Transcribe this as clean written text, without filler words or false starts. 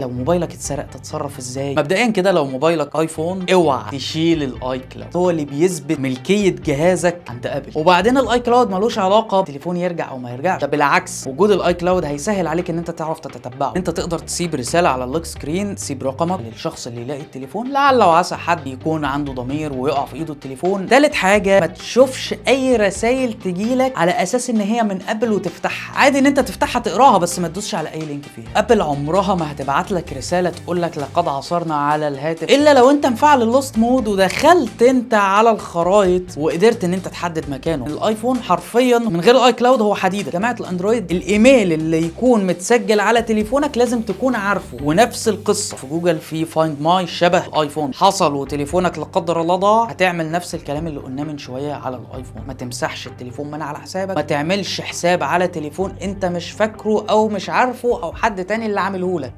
لو موبايلك اتسرق تتصرف ازاي؟ مبدئيا كده لو موبايلك ايفون اوعى تشيل ال iCloud، هو اللي بيثبت ملكية جهازك عند ابل. وبعدين ال iCloud ملوش علاقة التليفون يرجع او ما يرجعش، ده بالعكس وجود ال iCloud هيسهل عليك ان انت تعرف تتتبعه. انت تقدر تسيب رسالة على ال lock screen، تسيب رقمك للشخص اللي يلاقي التليفون، لعل وعسى حد يكون عنده ضمير ويقع في ايده التليفون. ثالث حاجه، ما تشوفش اي رسائل تجيلك على اساس ان هي من ابل وتفتحها. عادي ان انت تفتحها تقراها، بس ما تدوسش على اي link فيها. ابل عمرها ما هتبعت لك رسالة تقول لك لقد عثرنا على الهاتف، الا لو انت مفعل ال lost mode ودخلت انت على الخرايط وقدرت ان انت تحدد مكانه. الايفون حرفيا من غير ال iCloud هو حديده. جماعة الاندرويد، الايميل اللي يكون متسجل على تليفونك لازم تكون عارفه. ونفس القصة في جوجل في Find My شبه الايفون، حصل وتليفونك لا قدر الله ضاع، هتعمل نفس الكلام اللي قلناه من شوية على الايفون. ما تمسحش التليفون من على حسابك، ما تعملش حساب على تليفون انت مش فاكره او مش عارفه او حد تاني اللي عامله لك.